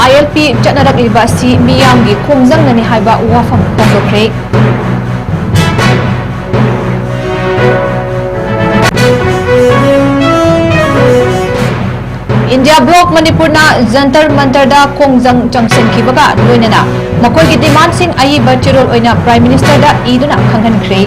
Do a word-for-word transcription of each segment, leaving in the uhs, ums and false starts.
ꯑꯥꯏ L P ꯆꯠꯅꯔꯛꯂꯤꯕ ꯑꯁꯤ ꯃꯤꯌꯥꯝꯒꯤ ꯈꯣꯡꯖꯪꯅꯅꯤ ꯍꯥꯏꯕ ꯋꯥꯐꯝ ꯐꯣꯡꯗꯣꯛꯈ꯭ꯔꯦ꯫ ꯏꯟꯗꯤꯌꯥ ꯕ꯭ꯂꯣꯛ ꯃꯅꯤꯄꯨꯔꯅ ꯖꯟꯇꯔ ꯃꯟꯇꯔꯗ ꯈꯣꯡꯖꯪ ꯆꯪꯁꯤꯟꯈꯤꯕꯒ ꯂꯣꯏꯅꯅ ꯃꯈꯣꯏꯒꯤ ꯗꯤꯃꯥꯟꯁꯤꯡ ꯑꯏꯕ ꯆꯦꯔꯣꯜ ꯑꯣꯏꯅ ꯄ꯭ꯔꯥꯏꯝ ꯃꯤꯅꯤꯁꯇꯔꯗ ꯏꯗꯨꯅ ꯈꯪꯍꯟꯈ꯭ꯔꯦ꯫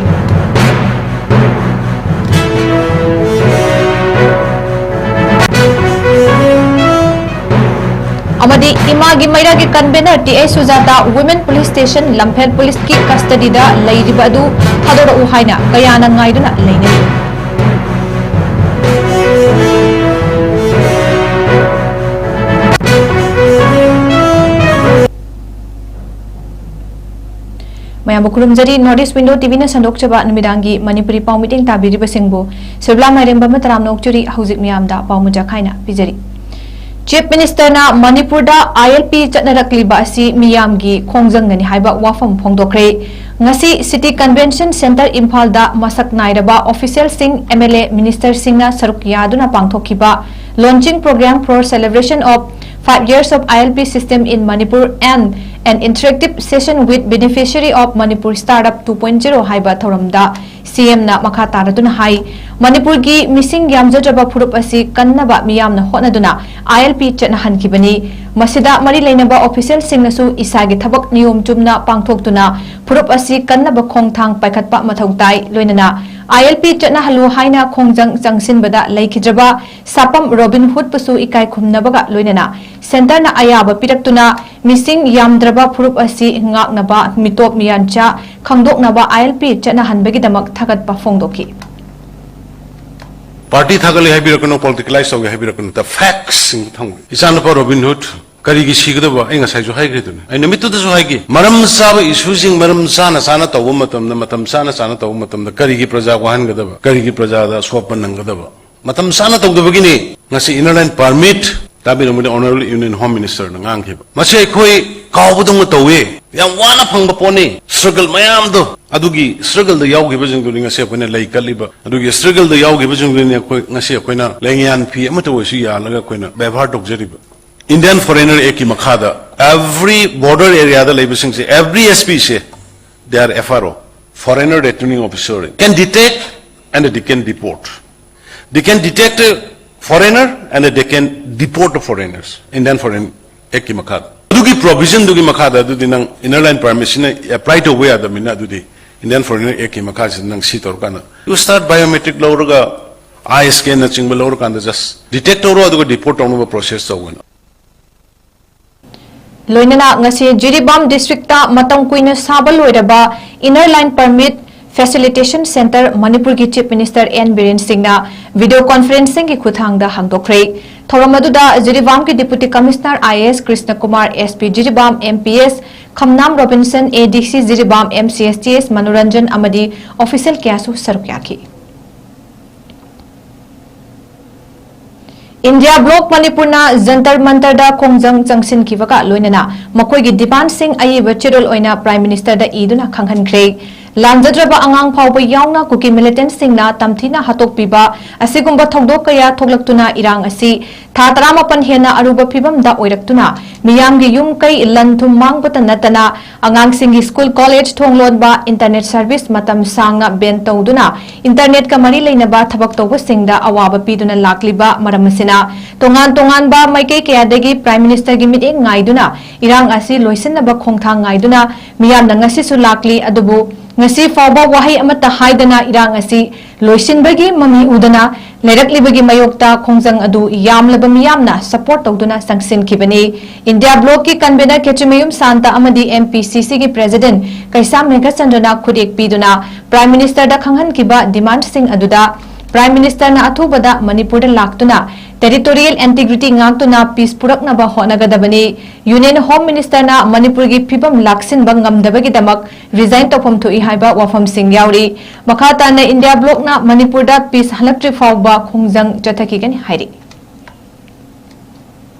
ꯑꯃꯗꯤ ꯏꯃꯥꯒꯤ ꯃꯩꯔꯥꯒꯤ ꯀꯟꯚꯦꯅꯔ ꯇꯤ ꯑꯦꯁ ꯁꯨꯖꯥꯇꯥ ꯋꯨꯃꯦꯟ ꯄꯨꯂꯤꯁ ꯁ꯭ꯇꯦꯁꯟ ꯂꯝꯐꯦꯜ ꯄꯨꯂꯤꯁꯀꯤ ꯀꯁꯇꯗꯤꯗ ꯂꯩꯔꯤꯕ ꯑꯗꯨ ꯊꯥꯗꯣꯔꯛꯎ ꯍꯥꯏꯅ ꯀꯌꯥꯅ ꯉꯥꯏꯗꯨꯅ ꯂꯩꯅꯔꯤ꯫ ꯃꯌꯥꯝꯕꯨ ꯈꯨꯔꯨꯝꯖꯔꯤ꯫ North East Window ꯇꯤ ꯚꯤꯅ ꯁꯟꯗꯣꯛꯆꯕ ꯅꯨꯃꯤꯗꯥꯡꯒꯤ ꯃꯅꯤꯄꯨꯔꯤ ꯄꯥꯎ ꯃꯤꯠꯌꯦꯡ ꯇꯥꯕꯤꯔꯤꯕꯁꯤꯡꯕꯨ ꯁꯤꯕꯂꯥ ꯃꯥꯏꯔꯦꯝꯕꯝꯅ ꯇꯔꯥꯝꯅ ꯑꯣꯛꯆꯔꯤ꯫ ꯍꯧꯖꯤꯛ ꯃꯤꯌꯥꯝꯗ ꯄꯥꯎ ꯃꯨꯟꯖꯥ ꯈꯥꯏꯅ ꯄꯤꯖꯔꯤ꯫ ꯆꯤꯐ ꯃꯤꯅꯤꯁꯇꯔꯅ ꯃꯅꯤꯄꯨꯔꯗ ꯑꯥꯏ ꯑꯦꯜ ꯄꯤ ꯆꯠꯅꯔꯛꯂꯤꯕ ꯑꯁꯤ ꯃꯤꯌꯥꯝꯒꯤ ꯈꯣꯡꯖꯪꯅꯅꯤ ꯍꯥꯏꯕ ꯋꯥꯐꯝ ꯐꯣꯡꯗꯣꯛꯈ꯭ꯔꯦ꯫ ꯉꯁꯤ ꯁꯤꯇꯤ ꯀꯟꯚꯦꯟꯁꯟ ꯁꯦꯟꯇꯔ ꯏꯝꯐꯥꯜꯗ ꯃꯁꯛ ꯅꯥꯏꯔꯕ ꯑꯣꯐꯤꯁꯤꯌꯦꯜꯁꯤꯡ, ꯑꯦꯝ ꯑꯦꯜ ꯑꯦ, ꯃꯤꯅꯤꯁꯇꯔꯁꯤꯡꯅ ꯁꯔꯨꯛ ꯌꯥꯗꯨꯅ ꯄꯥꯡꯊꯣꯛꯈꯤꯕ Launching Program for Celebration of Five Years of I L P System in Manipur and an Interactive Session with Beneficiary of Manipur Startup two point zero ꯍꯥꯏꯕ ꯊꯧꯔꯝꯗ ꯁꯤ ꯑꯦꯝꯅ ꯃꯈꯥ ꯇꯥꯔꯗꯨꯅ ꯍꯥꯏ, ꯃꯅꯤꯄꯨꯔꯒꯤ ꯃꯤꯁꯤꯡ ꯌꯥꯝꯖꯗ꯭ꯔꯕ ꯐꯨꯔꯨꯞ ꯑꯁꯤ ꯀꯟꯅꯕ ꯃꯤꯌꯥꯝꯅ ꯍꯣꯠꯅꯗꯨꯅ ꯑꯥꯏ ꯑꯦꯜ ꯄꯤ ꯆꯠꯅꯍꯟꯈꯤꯕꯅꯤ꯫ ꯃꯁꯤꯗ ꯃꯔꯤ ꯂꯩꯅꯕ ꯑꯣꯐꯤꯁꯤꯌꯦꯜꯁꯤꯡꯅꯁꯨ ꯏꯁꯥꯒꯤ ꯊꯕꯛ ꯅꯤꯌꯣꯝ ꯆꯨꯝꯅ ꯄꯥꯡꯊꯣꯛꯇꯨꯅ ꯐꯨꯔꯨꯞ ꯑꯁꯤ ꯀꯟꯅꯕ ꯈꯣꯡꯊꯥꯡ ꯄꯥꯏꯈꯠꯄ ꯃꯊꯧ ꯇꯥꯏ꯫ ꯂꯣꯏꯅꯅ ꯑꯥꯏ ꯑꯦꯜ ꯄꯤ ꯆꯠꯅꯍꯜꯂꯨ ꯍꯥꯏꯅ ꯈꯣꯡꯖꯪ ꯆꯪꯁꯤꯟꯕꯗ ꯂꯩꯈꯤꯗ꯭ꯔꯕ ꯁꯥꯄꯝ ꯔꯣꯕꯤꯟ ꯍꯨꯗꯄꯨꯁꯨ ꯏꯀꯥꯏ ꯈꯨꯝꯅꯕꯒ ꯂꯣꯏꯅꯅ ꯁꯦꯟꯇꯔꯅ ꯑꯌꯥꯕ ꯄꯤꯔꯛꯇꯨꯅ ꯃꯤꯁꯤꯡ ꯌꯥꯝꯗ꯭ꯔꯕ ꯐꯨꯔꯨꯞ ꯑꯁꯤ ꯉꯥꯛꯅꯕ, ꯃꯤꯇꯣꯞ ꯃꯤꯌꯥꯟꯆꯥ ꯈꯪꯗꯣꯛꯅꯕ ꯑꯥꯏ ꯑꯦꯜ ꯄꯤ ꯆꯠꯅꯍꯟꯕꯒꯤꯗꯃꯛ ꯊꯥꯒꯠꯄ ꯐꯣꯡꯗꯣꯛꯈꯤ꯫ ꯄꯥꯔꯇꯤ ꯊꯥꯒꯠꯂꯤ ꯍꯥꯏꯕꯤꯔꯛꯀꯅꯨ, ꯄꯣꯂꯤꯇꯤꯀꯦꯂꯥꯏꯁ ꯇꯧꯒꯦ ꯍꯥꯏꯕꯤꯔꯛꯀꯅꯨ, the facts ꯁꯤꯡꯗꯨ ꯊꯝꯒꯦ꯫ ꯏꯆꯥꯅꯨꯄꯥ ꯔꯣꯕꯤꯟ ꯍꯨꯗ ꯀꯔꯤꯒꯤ ꯁꯤꯒꯗꯕ? ꯑꯩ ꯉꯁꯥꯏꯁꯨ ꯍꯥꯏꯈ꯭ꯔꯤꯗꯨꯅꯤ, ꯑꯩ ꯅꯨꯃꯤꯠꯇꯨꯗꯁꯨ ꯍꯥꯏꯈꯤ꯫ ꯃꯔꯝ ꯆꯥꯕ ꯏꯁꯨꯁꯤꯡ ꯃꯔꯝ ꯆꯥꯅ ꯆꯥꯅ ꯇꯧꯕ ꯃꯇꯝꯗ, ꯃꯇꯝ ꯆꯥꯅ ꯆꯥꯅ ꯇꯧꯕ ꯃꯇꯝꯗ ꯀꯔꯤꯒꯤ ꯄ꯭ꯔꯖꯥ ꯋꯥꯍꯟꯒꯗꯕ, ꯀꯔꯤꯒꯤ ꯄ꯭ꯔꯖꯥꯗ ꯑꯁꯣꯛꯄ ꯅꯪꯒꯗꯕ? ꯃꯇꯝ ꯆꯥꯅ ꯇꯧꯗꯕꯒꯤꯅꯤ꯫ ꯉꯁꯤ Inner Line Permit, ꯇꯥꯕꯤꯔꯝꯒꯅꯤ, Honourable Union Home Minister ꯅ ꯉꯥꯡꯈꯤꯕ꯫ ꯃꯁꯤ ꯑꯩꯈꯣꯏ ꯀꯥꯎꯕꯗꯧꯅ ꯇꯧꯏ꯫ ꯌꯥꯝ ꯋꯥꯅ ꯐꯪꯕ ꯄꯣꯠꯅꯤ꯫ Struggle ꯃꯌꯥꯝꯗꯣ, ꯑꯗꯨꯒꯤ struggle ꯗ ꯌꯥꯎꯈꯤꯕꯁꯤꯡꯗꯨꯅꯤ ꯉꯁꯤ ꯑꯩꯈꯣꯏꯅ ꯂꯩ ꯀꯠꯂꯤꯕ꯫ ꯑꯗꯨꯒꯤ struggle ꯗ ꯌꯥꯎꯈꯤꯕꯁꯤꯡꯗꯨꯅꯤ ꯑꯩꯈꯣꯏ ꯉꯁꯤ ꯑꯩꯈꯣꯏꯅ ꯂꯦꯡꯌꯥꯟ ꯐꯤ ꯑꯃꯠꯇ ꯑꯣꯏꯔꯁꯨ ꯌꯥꯜꯂꯒ ꯑꯩꯈꯣꯏꯅ ꯕꯦꯕꯥꯔ ꯇꯧꯖꯔꯤꯕ꯫ Indian Foreigner Act ꯀꯤ ꯃꯈꯥꯗ every border area the ꯂꯩꯕꯁꯤꯡꯁꯦ, every S P say, they are F R O, Foreigner Returning Officer, can detect and they can deport. They can detect a foreigner and they can deport the foreigners, Indian Foreign Act ꯀꯤ ꯃꯈꯥꯗ꯫ ꯑꯗꯨꯒꯤ provision ꯗꯨꯒꯤ ꯃꯈꯥꯗ ꯑꯗꯨꯗꯤ ꯅꯪ Inner Line Permit ꯁꯤꯅ apply ꯇꯧꯕ ꯌꯥꯗꯕꯅꯤꯅ, ꯑꯗꯨꯗꯤ Indian Foreigner Act ꯀꯤ ꯃꯈꯥꯁꯤꯗ ꯅꯪ ꯁꯤ ꯇꯧꯔꯀꯥꯟꯗ, you start biometric ꯂꯧꯔꯒ, eye scan ꯅꯆꯤꯡꯕ ꯂꯧꯔꯀꯥꯟꯗ just detect ꯇꯧꯔꯣ, ꯑꯗꯨꯒ deport ꯇꯧꯅꯕ process ꯇꯧꯒꯅꯤ꯫ ꯂꯣꯏꯅꯅ ꯉꯁꯤ ꯖꯤꯔꯤꯕꯥꯝ district ꯇ ꯃꯇꯝ ꯀꯨꯏꯅ ꯁꯥꯕ ꯂꯣꯏꯔꯕ Inner Line Permit Facilitation Centre ꯃꯅꯤꯄꯨꯔꯒꯤ Chief Minister N ꯕꯤꯔꯦꯟ ꯁꯤꯡꯅ video conferencing ꯒꯤ ꯈꯨꯠꯊꯥꯡꯗ ꯍꯥꯡꯗꯣꯛꯈ꯭ꯔꯦ꯫ ꯊꯧꯔꯝ ꯑꯗꯨꯗ ꯖꯤꯔꯤꯕꯥꯝꯒꯤ Deputy Commissioner I A S Krishna Kumar, S P Jiribam, M P S Khamnam Robinson, A D C Jiribam, M C S T S Manoranjan ꯑꯃꯗꯤ official ꯀꯌꯥꯁꯨ ꯁꯔꯨꯛ ꯌꯥꯈꯤ꯫ India Bloc ꯃꯅꯤꯄꯨꯔꯅ ꯖꯟꯇꯔ ꯃꯟꯇꯔꯗ ꯈꯣꯡꯖꯪ ꯆꯪꯁꯤꯟꯈꯤꯕꯒ ꯂꯣꯏꯅꯅ ꯃꯈꯣꯏꯒꯤ demand ꯁꯤꯡ ꯑꯏꯕ ꯆꯦꯔꯣꯜ ꯑꯣꯏꯅ Prime Minister ꯗ ꯏꯗꯨꯅ ꯈꯪꯍꯟꯈ꯭ꯔꯦ꯫ ꯂꯥꯟꯖꯗ꯭ꯔꯕ ꯑꯉꯥꯡ ꯐꯥꯎꯕ ꯌꯥꯎꯅ ꯀꯨꯀꯤ militant ꯁꯤꯡꯅ ꯇꯝꯊꯤꯅ ꯍꯥꯠꯇꯣꯛꯄꯤꯕ ꯑꯁꯤꯒꯨꯝꯕ ꯊꯧꯗꯣꯛ ꯀꯌꯥ ꯊꯣꯛꯂꯛꯇꯨꯅ ꯏꯔꯥꯡ ꯑꯁꯤ ꯊꯥ ꯇꯔꯥꯃꯥꯄꯟ ꯍꯦꯟꯅ ꯑꯔꯨꯕ ꯐꯤꯚꯝꯗ ꯑꯣꯏꯔꯛꯇꯨꯅ ꯃꯤꯌꯥꯝꯒꯤ ꯌꯨꯝ ꯀꯩ ꯂꯟ ꯊꯨꯝ ꯃꯥꯡꯕꯇ ꯅꯠꯇꯅ ꯑꯉꯥꯡꯁꯤꯡꯒꯤ school, college ꯊꯣꯡ ꯂꯣꯟꯕ, internet service ꯃꯇꯝ ꯁꯥꯡꯅ ban ꯇꯧꯗꯨꯅ internet ꯀ ꯃꯔꯤ ꯂꯩꯅꯕ ꯊꯕꯛ ꯇꯧꯕꯁꯤꯡꯗ ꯑꯋꯥꯕ ꯄꯤꯗꯨꯅ ꯂꯥꯛꯂꯤꯕ ꯃꯔꯝ ꯑꯁꯤꯅ ꯇꯣꯉꯥꯟ ꯇꯣꯉꯥꯟꯕ ꯃꯥꯏꯀꯩ ꯀꯌꯥꯗꯒꯤ Prime Minister ꯒꯤ ꯃꯤꯠꯌꯦꯡ ꯉꯥꯏꯗꯨꯅ ꯏꯔꯥꯡ ꯑꯁꯤ ꯂꯣꯏꯁꯤꯟꯅꯕ ꯈꯣꯡꯊꯥꯡ ꯉꯥꯏꯗꯨꯅ ꯃꯤꯌꯥꯝꯅ ꯉꯁꯤꯁꯨ ꯂꯥꯛꯂꯤ꯫ ꯑꯗꯨꯕꯨ ꯉꯁꯤ ꯐꯥꯎꯕ ꯋꯥꯍꯩ ꯑꯃꯠꯇ ꯍꯥꯏꯗꯅ ꯏꯔꯥꯡ ꯑꯁꯤ ꯂꯣꯏꯁꯤꯟꯕꯒꯤ ꯃꯃꯤ ꯎꯗꯅ ꯂꯩꯔꯛꯂꯤꯕꯒꯤ ꯃꯥꯌꯣꯛꯇ ꯈꯣꯡꯖꯪ ꯑꯗꯨ ꯌꯥꯝꯂꯕ ꯃꯤꯌꯥꯝꯅ support ꯇꯧꯗꯨꯅ ꯆꯪꯁꯤꯟꯈꯤꯕꯅꯤ꯫ India Bloc ꯀꯤ convener ꯈꯦꯇ꯭ꯔꯤꯃꯌꯨꯝ ꯁꯥꯟꯇ ꯑꯃꯗꯤ M P C C ꯒꯤ President ꯀꯩꯁꯥꯝ ꯃꯦꯘꯆꯟꯗ꯭ꯔꯅ ꯈꯨꯠꯌꯦꯛ ꯄꯤꯗꯨꯅ Prime Minister ꯗ ꯈꯪꯍꯟꯈꯤꯕ demand ꯁꯤꯡ ꯑꯗꯨꯗ Prime Minister ꯅ ꯑꯊꯨꯕꯗ ꯃꯅꯤꯄꯨꯔꯗ ꯂꯥꯛꯇꯨꯅ territorial integrity ꯉꯥꯛꯇꯨꯅ peace ꯄꯨꯔꯛꯅꯕ ꯍꯣꯠꯅꯒꯗꯕꯅꯤ꯫ Union Home Minister ꯅ ꯃꯅꯤꯄꯨꯔꯒꯤ ꯐꯤꯚꯝ ꯂꯥꯛꯁꯤꯟꯕ ꯉꯝꯗꯕꯒꯤꯗꯃꯛ resign ꯇꯧꯐꯝ ꯊꯣꯛꯏ ꯍꯥꯏꯕ ꯋꯥꯐꯝꯁꯤꯡ ꯌꯥꯎꯔꯤ꯫ ꯃꯈꯥ ꯇꯥꯅ India Bloc ꯅ ꯃꯅꯤꯄꯨꯔꯗ peace ꯍꯜꯂꯛꯇ꯭ꯔꯤ ꯐꯥꯎꯕ ꯈꯣꯡꯖꯪ ꯆꯠꯊꯈꯤꯒꯅꯤ ꯍꯥꯏꯔꯤ꯫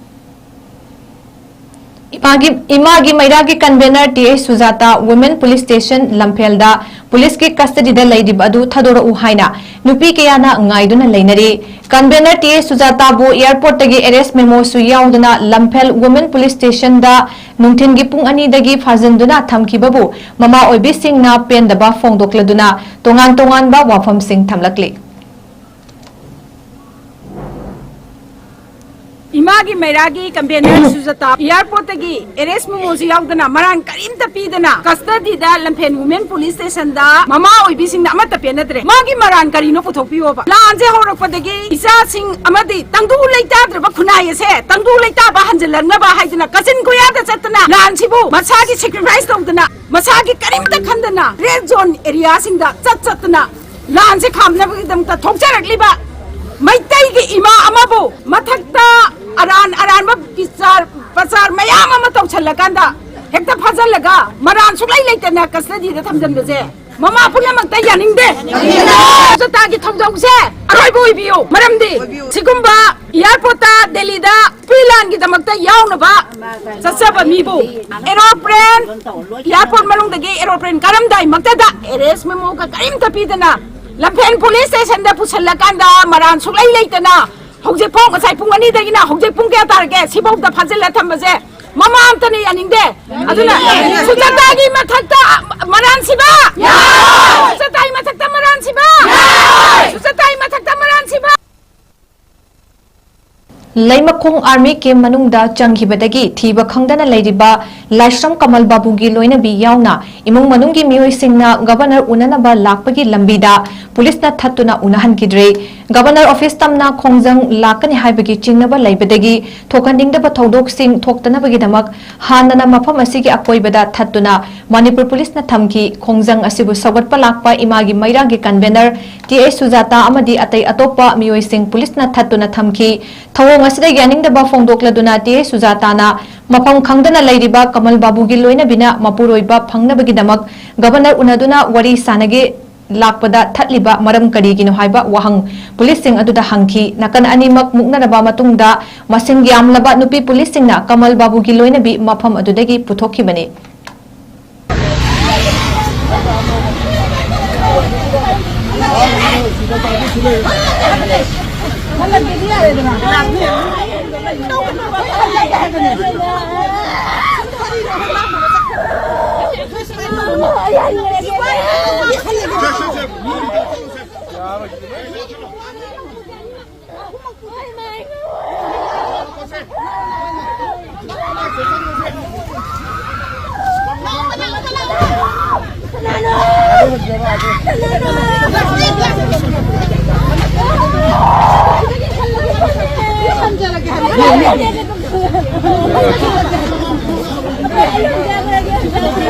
ꯏꯃꯥꯒꯤ, ꯏꯃꯥꯒꯤ ꯃꯩꯔꯥꯒꯤ convener ꯇꯤ ꯑꯦꯁ ꯁꯨꯖꯥꯇꯥ Women Police Station ꯂꯝꯐꯦꯜꯗ ꯄꯨꯂꯤꯁꯀꯤ custody ꯗ ꯂꯩꯔꯤꯕ ꯑꯗꯨ ꯊꯥꯗꯣꯔꯛꯎ ꯍꯥꯏꯅ ꯅꯨꯄꯤ ꯀꯌꯥꯅ ꯉꯥꯏꯗꯨꯅ ꯂꯩꯅꯔꯤ꯫ Convener ꯇꯤ ꯑꯦꯁ ꯁꯨꯖꯥꯇꯥꯕꯨ airport ꯇꯒꯤ arrest memo ꯁꯨ ꯌꯥꯎꯗꯅ ꯂꯝꯐꯦꯜ Women Police Station ꯗ ꯅꯨꯡꯊꯤꯜꯒꯤ ꯄꯨꯡ ꯑꯅꯤꯗꯒꯤ ꯐꯥꯖꯤꯟꯗꯨꯅ ꯊꯝꯈꯤꯕꯕꯨ ꯃꯃꯥ ꯑꯣꯏꯕꯤꯁꯤꯡꯅ ꯄꯦꯟꯗꯕ ꯐꯣꯡꯗꯣꯛꯂꯗꯨꯅ ꯇꯣꯉꯥꯟ ꯇꯣꯉꯥꯟꯕ ꯋꯥꯐꯝꯁꯤꯡ ꯊꯝꯂꯛꯂꯤ꯫ ꯏꯃꯥꯒꯤ ꯃꯩꯔꯥꯒꯤ convener ꯁꯨꯖꯥꯇꯥ airport ꯇꯒꯤ arrest memo ꯁꯨ ꯌꯥꯎꯗꯅ ꯃꯔꯥꯟ ꯀꯔꯤꯝꯇ ꯄꯤꯗꯅ custody ꯗ ꯂꯝꯐꯦꯜ Women Police Station ꯗ ꯃꯃꯥ ꯑꯣꯏꯕꯤꯁꯤꯡꯅ ꯑꯃꯠꯇ ꯄꯦꯟꯅꯗ꯭ꯔꯦ꯫ ꯃꯥꯒꯤ ꯃꯔꯥꯟ ꯀꯔꯤꯅꯣ ꯄꯨꯊꯣꯛꯄꯤꯌꯣꯕ꯫ ꯂꯥꯟꯁꯦ ꯍꯧꯔꯛꯄꯗꯒꯤ ꯏꯆꯥꯁꯤꯡ ꯑꯃꯗꯤ ꯇꯪꯗꯨ ꯂꯩꯇꯥꯗ꯭ꯔꯕ ꯈꯨꯟꯅꯥꯏ ꯑꯁꯦ ꯇꯪꯗꯨ ꯂꯩꯇꯥꯕ ꯍꯟꯖꯤꯜꯂꯛꯅꯕ ꯍꯥꯏꯗꯅ ꯀꯥꯆꯤꯟ ꯀꯣꯌꯥꯗ ꯆꯠꯇꯅ ꯂꯥꯟꯁꯤꯕꯨ ꯃꯁꯥꯒꯤ sacrifice ꯇꯧꯗꯅ ꯃꯁꯥꯒꯤ ꯀꯔꯤꯝꯇ ꯈꯟꯗꯅ red zone area ꯁꯤꯡꯗ ꯆꯠ ꯆꯠꯇꯅ ꯂꯥꯟꯁꯦ ꯈꯥꯝꯅꯕꯒꯤꯗꯃꯛꯇ ꯊꯣꯛꯆꯔꯛꯂꯤꯕ ꯃꯩꯇꯩꯒꯤ ꯏꯃꯥ ꯑꯃꯕꯨ ꯃꯊꯛꯇ ꯑꯔꯥꯟ ꯑꯔꯥꯟꯕ ꯕꯤꯆꯥꯔ ꯄꯆꯥꯔ ꯃꯌꯥꯝ ꯑꯃ ꯇꯧꯁꯜꯂꯀꯥꯟꯗ ꯍꯦꯛꯇ ꯐꯥꯖꯜꯂꯒ ꯃꯔꯥꯟ ꯁꯨꯛꯂꯩ ꯂꯩꯇꯅ custody ꯗ ꯊꯝꯖꯟꯕꯁꯦ ꯃꯃꯥ ꯄꯨꯝꯅꯃꯛꯇ ꯌꯥꯅꯤꯡꯗꯦ꯫ ꯁꯨꯖꯥꯇꯥꯒꯤ ꯊꯧꯗꯣꯛꯁꯦ ꯑꯔꯣꯏꯕ ꯑꯣꯏꯕꯤꯌꯨ꯫ ꯃꯔꯝꯗꯤ ꯁꯤꯒꯨꯝꯕ airport ꯇ ꯗꯦꯜꯂꯤꯗ free ꯂꯥꯟꯒꯤꯗꯃꯛꯇ ꯌꯥꯎꯅꯕ ꯆꯠꯆꯕ ꯃꯤꯕꯨ aeroplane, airport ꯃꯅꯨꯡꯗꯒꯤ aeroplane ꯀꯥꯔꯝꯗꯥꯏꯃꯛꯇꯗ arrest memo ꯒ ꯀꯔꯤꯝꯇ ꯄꯤꯗꯅ ꯂꯝꯐꯦꯜ police station ꯗ ꯄꯨꯁꯜꯂꯀꯥꯟꯗ ꯃꯔꯥꯟ ꯁꯨꯛꯂꯩ ꯂꯩꯇꯅ ꯍꯧꯖꯤꯛ ꯐꯥꯎ, ꯉꯁꯥꯏ ꯄꯨꯡ ꯑꯅꯤꯗꯒꯤꯅ ꯍꯧꯖꯤꯛ ꯄꯨꯡ ꯀꯌꯥ ꯇꯥꯔꯒꯦ? ꯁꯤꯐꯥꯎꯗ ꯐꯥꯖꯤꯜꯂ ꯊꯝꯕꯁꯦ ꯃꯃꯥ ꯑꯝꯇꯅ ꯌꯥꯅꯤꯡꯗꯦ꯫ ꯑꯗꯨꯅ ꯁꯨꯖꯥꯇꯥꯒꯤ ꯃꯊꯛꯇ ꯃꯔꯥꯟ ꯁꯤꯕ! ꯁꯨꯖꯥꯇꯥꯒꯤ ꯃꯊꯛꯇ ꯃꯔꯥꯟ ꯁꯤꯕ! ꯁꯨꯖꯥꯇꯥꯒꯤ ꯃꯊꯛꯇ ꯃꯔꯥꯟ ꯁꯤꯕ! ꯂꯩꯃꯈꯣꯡ army camp ꯃꯅꯨꯡꯗ ꯆꯪꯈꯤꯕꯗꯒꯤ ꯊꯤꯕ ꯈꯪꯗꯅ ꯂꯩꯔꯤꯕ ꯂꯥꯏꯁ꯭ꯔꯝ ꯀꯃꯜ ꯕꯥꯕꯨꯒꯤ ꯂꯣꯏꯅꯕꯤ ꯌꯥꯎꯅ ꯏꯃꯨꯡ ꯃꯅꯨꯡꯒꯤ ꯃꯤꯑꯣꯏꯁꯤꯡꯅ Governor ꯎꯅꯅꯕ ꯂꯥꯛꯄꯒꯤ ꯂꯝꯕꯤꯗ ꯄꯨꯂꯤꯁꯅ ꯊꯠꯇꯨꯅ ꯎꯅꯍꯟꯈꯤꯗ꯭ꯔꯦ꯫ Governor office ꯇꯝꯅ ꯈꯣꯡꯖꯪ ꯂꯥꯛꯀꯅꯤ ꯍꯥꯏꯕꯒꯤ ꯆꯤꯡꯅꯕ ꯂꯩꯕꯗꯒꯤ ꯊꯣꯛꯍꯟꯅꯤꯡꯗꯕ ꯊꯧꯗꯣꯛꯁꯤꯡ ꯊꯣꯛꯇꯅꯕꯒꯤꯗꯃꯛ ꯍꯥꯟꯅꯅ ꯃꯐꯝ ꯑꯁꯤꯒꯤ ꯑꯀꯣꯏꯕꯗ ꯊꯠꯇꯨꯅ ꯃꯅꯤꯄꯨꯔ ꯄꯨꯂꯤꯁꯅ ꯊꯝꯈꯤ꯫ ꯈꯣꯡꯖꯪ ꯑꯁꯤꯕꯨ ꯁꯧꯒꯠꯄ ꯂꯥꯛꯄ ꯏꯃꯥꯒꯤ ꯃꯩꯔꯥꯒꯤ convener ꯇꯤ ꯑꯦꯁ ꯁꯨꯖꯥꯇꯥ ꯑꯃꯗꯤ ꯑꯇꯩ ꯑꯇꯣꯞꯄ ꯃꯤꯑꯣꯏꯁꯤꯡ ꯄꯨꯂꯤꯁꯅ ꯊꯠꯇꯨꯅ ꯊꯝꯈꯤ꯫ ꯊꯧꯑꯣꯡ ꯑꯁꯤꯗ ꯌꯥꯅꯤꯡꯗꯕ ꯐꯣꯡꯗꯣꯛꯂꯗꯨꯅ ꯇꯤ ꯑꯦꯁ ꯁꯨꯖꯥꯇꯥꯅ ꯃꯐꯝ ꯈꯪꯗꯅ ꯂꯩꯔꯤꯕ ꯀꯃꯜ ꯕꯥꯕꯨꯒꯤ ꯂꯣꯏꯅꯕꯤꯅ ꯃꯄꯨꯔꯣꯏꯕ ꯐꯪꯅꯕꯒꯤꯗꯃꯛ Governor ꯎꯅꯗꯨꯅ ꯋꯥꯔꯤ ꯁꯥꯅꯒꯦ ꯂꯥꯛꯄꯗ ꯊꯠꯂꯤꯕ ꯃꯔꯝ ꯀꯔꯤꯒꯤꯅꯣ ꯍꯥꯏꯕ ꯋꯥꯍꯪ ꯄꯨꯂꯤꯁꯁꯤꯡ ꯑꯗꯨꯗ ꯍꯪꯈꯤ꯫ ꯅꯥꯀꯟ ꯑꯅꯤꯃꯛ ꯃꯨꯛꯅꯔꯕ ꯃꯇꯨꯡꯗ ꯃꯁꯤꯡ ꯌꯥꯝꯂꯕ ꯅꯨꯄꯤ ꯄꯨꯂꯤꯁꯁꯤꯡꯅ ꯀꯃꯜ ꯕꯥꯕꯨꯒꯤ ꯂꯣꯏꯅꯕꯤ ꯃꯐꯝ ꯑꯗꯨꯗꯒꯤ ꯄꯨꯊꯣꯛꯈꯤꯕꯅꯤ꯫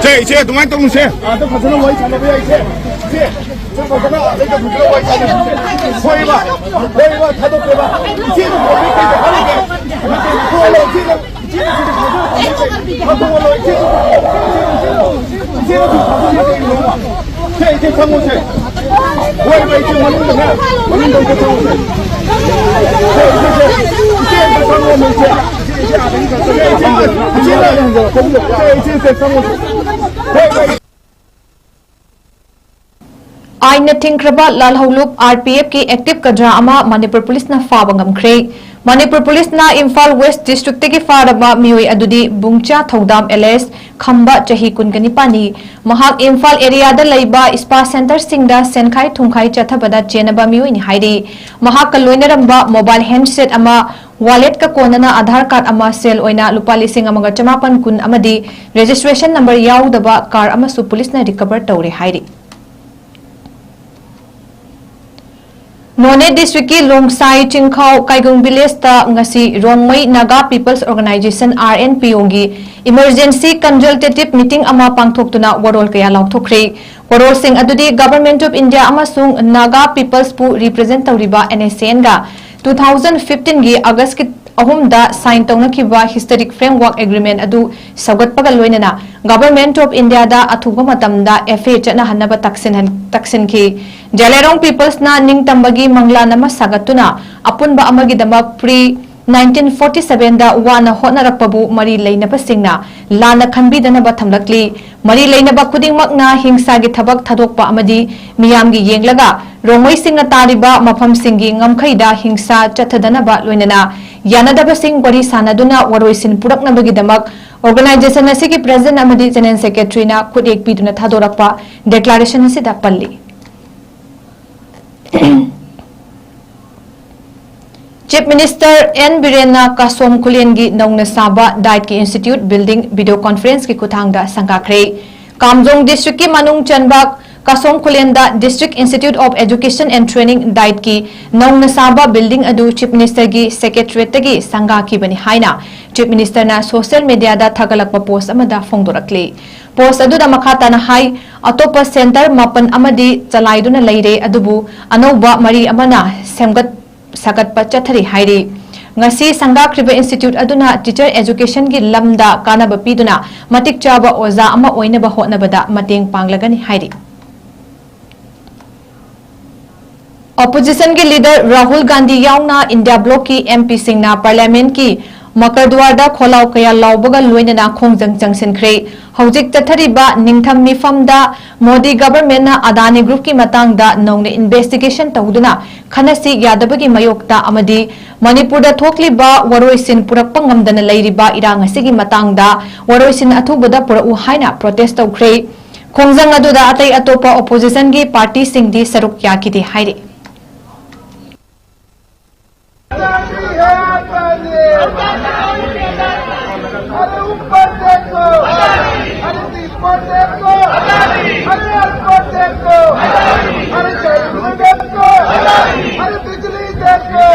ꯁꯦ, ꯏꯆꯦ, ꯑꯗꯨꯃꯥꯏꯅ ꯇꯧꯅꯨꯁꯦ꯫ ꯑꯥꯗ ꯐꯖꯅ ꯋꯥꯔꯤ ꯁꯥꯟꯅꯕ ꯌꯥꯏ, ꯏꯆꯦ꯫ ꯏꯆꯦ, ꯏꯆꯦ, ꯐꯖꯅ ꯑꯥꯗ ꯐꯖꯅ ꯋꯥꯔꯤ ꯁꯥꯟꯅꯁꯤꯁꯦ꯫ ꯍꯣꯏꯕ, ꯍꯣꯏꯕ, ꯊꯥꯗꯣꯛꯀꯦꯕ꯫ ꯏꯆꯦꯅ ꯄ꯭ꯔꯣꯕ꯭ꯂꯦꯝ ꯀꯩꯗ ꯈꯜꯂꯤꯒꯦ? ꯊꯥꯗꯣꯛꯑꯣ, ꯏꯆꯦꯅ, ꯏꯆꯦꯅ ꯁꯤꯗ ꯊꯥꯗꯣꯛꯑꯣ, ꯊꯥꯗꯣꯛꯑꯣ, ꯏꯆꯦ꯫ ꯏꯆꯦꯅ ꯁꯤꯗ ꯊꯥꯗꯣꯛꯑꯣ, ꯀꯩꯒꯤꯅꯣꯕ? ꯁꯦ, ꯏꯆꯦ, ꯆꯪꯉꯣꯁꯦ꯫ ꯍꯣꯏꯕ, ꯏꯆꯦ, ꯃꯅꯨꯡꯗꯅꯦ, ꯃꯅꯨꯡꯗ ꯑꯝꯇ ꯆꯪꯉꯣꯁꯦ꯫ ꯁꯦ, ꯏꯆꯦ, ꯁꯦ, ꯏꯆꯦ, ꯑꯝꯇ ꯆꯪꯉꯣꯃꯦ, ꯏꯆꯦ꯫ ꯏꯆꯦ, ꯏꯆꯦ, ꯏꯆꯦ, ꯏꯆꯦ, ꯆꯪꯉꯣꯁꯦ꯫ ꯍꯣꯏꯕ, ꯑꯥꯏꯟꯅ ꯊꯤꯡꯈ꯭ꯔꯕ ꯂꯥꯜꯍꯧꯂꯨꯞ, ꯑꯥꯔ ꯄꯤ ꯑꯦꯐꯀꯤ ꯑꯦꯛꯇꯤꯚ ꯀꯗ꯭ꯔꯥ ꯑꯃ ꯃꯅꯤꯄꯨꯔ ꯄꯨꯂꯤꯁꯅ ꯐꯥꯕ ꯉꯝꯈ꯭ꯔꯦ꯫ ꯃꯅꯤꯄꯨꯔ ꯄꯨꯂꯤꯁꯅ ꯏꯝꯐꯥꯜ ꯋꯦꯁ ꯗꯤꯁꯇ꯭ꯔꯤꯛꯇꯒꯤ ꯐꯥꯔꯕ ꯃꯤꯑꯣꯏ ꯑꯗꯨꯗꯤ ꯕꯨꯡꯆꯥ ꯊꯧꯗꯥꯝ ꯑꯦꯂꯦꯁ ꯈꯝꯕ, ꯆꯍꯤ ꯀꯨꯟꯒ ꯅꯤꯄꯥꯟꯅꯤ꯫ ꯃꯍꯥꯛ ꯏꯝꯐꯥꯜ ꯑꯦꯔꯤꯌꯥꯗ ꯂꯩꯕ ꯁ꯭ꯄꯥ ꯁꯦꯟꯇꯔꯁꯤꯡꯗ ꯁꯦꯟꯈꯥꯏ ꯊꯨꯝꯈꯥꯏ ꯆꯠꯊꯕꯗ ꯆꯦꯟꯅꯕ ꯃꯤꯑꯣꯏꯅꯤ ꯍꯥꯏꯔꯤ꯫ ꯃꯍꯥꯛꯀ ꯂꯣꯏꯅꯔꯝꯕ ꯃꯣꯕꯥꯏꯜ ꯍꯦꯟꯗꯁꯦꯠ ꯑꯃ, ꯋꯥꯂꯦꯠꯀ ꯀꯣꯟꯅꯅ ꯑꯥꯙꯥꯔ ꯀꯥꯔꯗ ꯑꯃ, ꯁꯦꯜ ꯑꯣꯏꯅ ꯂꯨꯄꯥ ꯂꯤꯁꯤꯡ ꯑꯃꯒ ꯆꯃꯥꯄꯟ ꯀꯨꯟ ꯑꯃꯗꯤ ꯔꯦꯖꯤꯁꯇ꯭ꯔꯦꯁꯟ ꯅꯝꯕꯔ ꯌꯥꯎꯗꯕ ꯀꯥꯔ ꯑꯃꯁꯨ ꯄꯨꯂꯤꯁꯅ ꯔꯤꯀꯚꯔ ꯇꯧꯔꯦ ꯍꯥꯏꯔꯤ꯫ ꯅꯣꯅꯦ ꯗꯤꯁꯇ꯭ꯔꯤꯛꯀꯤ ꯂꯣꯡꯁꯥꯏ ꯆꯤꯡꯈꯥꯎ ꯀꯥꯏꯒꯨꯡ ꯚꯤꯂꯦꯖꯇ ꯉꯁꯤ Rongmei Naga people's organisation, R N P ꯑꯣꯒꯤ ꯏꯃꯔꯖꯦꯟꯁꯤ ꯀꯟꯁꯜꯇꯦꯇꯤꯚ ꯃꯤꯇꯤꯡ ꯑꯃ ꯄꯥꯡꯊꯣꯛꯇꯨꯅ ꯋꯥꯔꯣꯜ ꯀꯌꯥ ꯂꯥꯎꯊꯣꯛꯈ꯭ꯔꯦ꯫ ꯋꯥꯔꯣꯜꯁꯤꯡ ꯑꯗꯨꯗꯤ ꯒꯚꯔꯟꯃꯦꯟꯠ ꯑꯣꯐ ꯏꯟꯗꯤꯌꯥ ꯑꯃꯁꯨꯡ ꯅꯥꯒꯥ ꯄꯤꯄꯜꯁꯄꯨ ꯔꯤꯄ꯭ꯔꯖꯦꯟꯠ ꯇꯧꯔꯤꯕ ꯑꯦꯟ ꯑꯦꯁ ꯑꯦꯟꯒ ꯇꯨ ꯊꯥꯎꯖꯟ ꯐꯤꯐꯇꯤꯟꯒꯤ ꯑꯥꯒꯁꯀꯤ ꯑꯍꯨꯝꯗ sign ꯇꯧꯅꯈꯤꯕ historic framework agreement ꯑꯗꯨ ꯁꯧꯒꯠꯄꯒ ꯂꯣꯏꯅꯅ Government of India ꯗ ꯑꯊꯨꯕ ꯃꯇꯝꯗ F A ꯆꯠꯅꯍꯟꯅꯕ ꯇꯛꯁꯤꯟꯍꯟ-, ꯇꯛꯁꯤꯟꯈꯤ꯫ ꯖꯦꯂꯦꯔꯣꯡ Peoples ꯅ ꯅꯤꯡꯇꯝꯕꯒꯤ ꯃꯪꯂꯥꯟ ꯑꯃ ꯁꯥꯒꯠꯇꯨꯅ ꯑꯄꯨꯟꯕ ꯑꯃꯒꯤꯗꯃꯛ pre nineteen forty seven ꯗ ꯋꯥꯅ ꯍꯣꯠꯅꯔꯛꯄꯕꯨ ꯃꯔꯤ ꯂꯩꯅꯕꯁꯤꯡꯅ ꯂꯥꯟꯅ ꯈꯟꯕꯤꯗꯅꯕ ꯊꯝꯂꯛꯂꯤ꯫ ꯃꯔꯤ ꯂꯩꯅꯕ ꯈꯨꯗꯤꯡꯃꯛꯅ ꯍꯤꯡꯁꯥꯒꯤ ꯊꯕꯛ ꯊꯥꯗꯣꯛꯄ ꯑꯃꯗꯤ ꯃꯤꯌꯥꯝꯒꯤ ꯌꯦꯡꯂꯒ ꯔꯣꯡꯃꯩꯁꯤꯡꯅ ꯇꯥꯔꯤꯕ ꯃꯐꯝꯁꯤꯡꯒꯤ ꯉꯝꯈꯩꯗ ꯍꯤꯡꯁꯥ ꯆꯠꯊꯗꯅꯕ ꯂꯣꯏꯅꯅ ꯌꯥꯅꯗꯕꯁꯤꯡ ꯋꯥꯔꯤ ꯁꯥꯅꯗꯨꯅ ꯋꯥꯔꯣꯏꯁꯤꯟ ꯄꯨꯔꯛꯅꯕꯒꯤꯗꯃꯛ organization ꯑꯁꯤꯒꯤ President ꯑꯃꯗꯤ General Secretary ꯅ ꯈꯨꯠꯌꯦꯛ ꯄꯤꯗꯨꯅ ꯊꯥꯗꯣꯔꯛꯄ declaration ꯑꯁꯤꯗ ꯄꯜꯂꯤ꯫ Chief Minister N ꯕꯤꯔꯦꯟꯅ ꯀꯥꯁꯣꯝ ꯈꯨꯂꯦꯟꯒꯤ ꯅꯧꯅ ꯁꯥꯕ DIET ꯀꯤ Institute Building video conference ꯀꯤ ꯈꯨꯠꯊꯥꯡꯗ ꯁꯪꯒꯥꯈ꯭ꯔꯦ꯫ ꯀꯥꯝꯖꯣꯡ district ꯀꯤ ꯃꯅꯨꯡ ꯆꯟꯕ ꯀꯥꯁꯣꯝ ꯈꯨꯂꯦꯟꯗ District Institute of Education and Training, DIET ꯀꯤ ꯅꯧꯅ ꯁꯥꯕ building ꯑꯗꯨ Chief Minister ꯒꯤ Secretariat ꯇꯒꯤ ꯁꯪꯒꯥꯈꯤꯕꯅꯤ ꯍꯥꯏꯅ Chief Minister ꯅ social media ꯗ ꯊꯥꯒꯠꯂꯛꯄ post ꯑꯃꯗ ꯐꯣꯡꯗꯣꯔꯛꯂꯤ꯫ Post ꯑꯗꯨꯗ ꯃꯈꯥ ꯇꯥꯅ ꯍꯥꯏ, ꯑꯇꯣꯞꯄ centre ꯃꯥꯄꯟ ꯑꯃꯗꯤ ꯆꯂꯥꯏꯗꯨꯅ ꯂꯩꯔꯦ, ꯑꯗꯨꯕꯨ ꯑꯅꯧꯕ ꯃꯔꯤ ꯑꯃꯅ ꯁꯦꯝꯒꯠ ꯁꯥꯒꯠꯄ ꯆꯠꯊꯔꯤ ꯍꯥꯏꯔꯤ꯫ ꯉꯁꯤ ꯁꯪꯒꯥꯈ꯭ꯔꯤꯕ institute ꯑꯗꯨꯅ teacher education ꯒꯤ ꯂꯝꯗ ꯀꯥꯟꯅꯕ ꯄꯤꯗꯨꯅ ꯃꯇꯤꯛ ꯆꯥꯕ ꯑꯣꯖꯥ ꯑꯃ ꯑꯣꯏꯅꯕ ꯍꯣꯠꯅꯕꯗ ꯃꯇꯦꯡ ꯄꯥꯡꯂꯒꯅꯤ ꯍꯥꯏꯔꯤ꯫ Opposition ꯒꯤ leader ꯔꯥꯍꯨꯜ ꯒꯥꯟꯙꯤ ꯌꯥꯎꯅ India bloc ꯀꯤ M P ꯁꯤꯡꯅ Parliament ꯀꯤ ꯃꯀꯔꯗ꯭ꯋꯥꯔꯗ ꯈꯣꯜꯂꯥꯎ ꯀꯌꯥ ꯂꯥꯎꯕꯒ ꯂꯣꯏꯅꯅ ꯈꯣꯡꯖꯪ ꯆꯪꯁꯤꯟꯈ꯭ꯔꯦ꯫ ꯍꯧꯖꯤꯛ ꯆꯠꯊꯔꯤꯕ ꯅꯤꯡꯊꯝ ꯃꯤꯐꯝꯗ ꯃꯣꯗꯤ government ꯅ ꯑꯗꯥꯅꯤ group ꯀꯤ ꯃꯇꯥꯡꯗ ꯅꯧꯅ investigation ꯇꯧꯗꯨꯅ ꯈꯟꯅꯁꯤ ꯌꯥꯗꯕꯒꯤ ꯃꯥꯌꯣꯛꯇ ꯑꯃꯗꯤ ꯃꯅꯤꯄꯨꯔꯗ ꯊꯣꯛꯂꯤꯕ ꯋꯥꯔꯣꯏꯁꯤꯟ ꯄꯨꯔꯛꯄ ꯉꯝꯗꯅ ꯂꯩꯔꯤꯕ ꯏꯔꯥꯡ ꯑꯁꯤꯒꯤ ꯃꯇꯥꯡꯗ ꯋꯥꯔꯣꯏꯁꯤꯟ ꯑꯊꯨꯕꯗ ꯄꯨꯔꯛꯎ ꯍꯥꯏꯅ protest ꯇꯧꯈ꯭ꯔꯦ꯫ ꯈꯣꯡꯖꯪ ꯑꯗꯨꯗ ꯑꯇꯩ ꯑꯇꯣꯞꯄ opposition ꯒꯤ party ꯁꯤꯡꯗꯤ ꯁꯔꯨꯛ ꯌꯥꯈꯤꯗꯦ ꯍꯥꯏꯔꯤ꯫ अरे ऊपर देखो, अरे ऊपर देखो, अरे ऊपर देखो, अरे जमीन देखो, अरे बिजली देखो,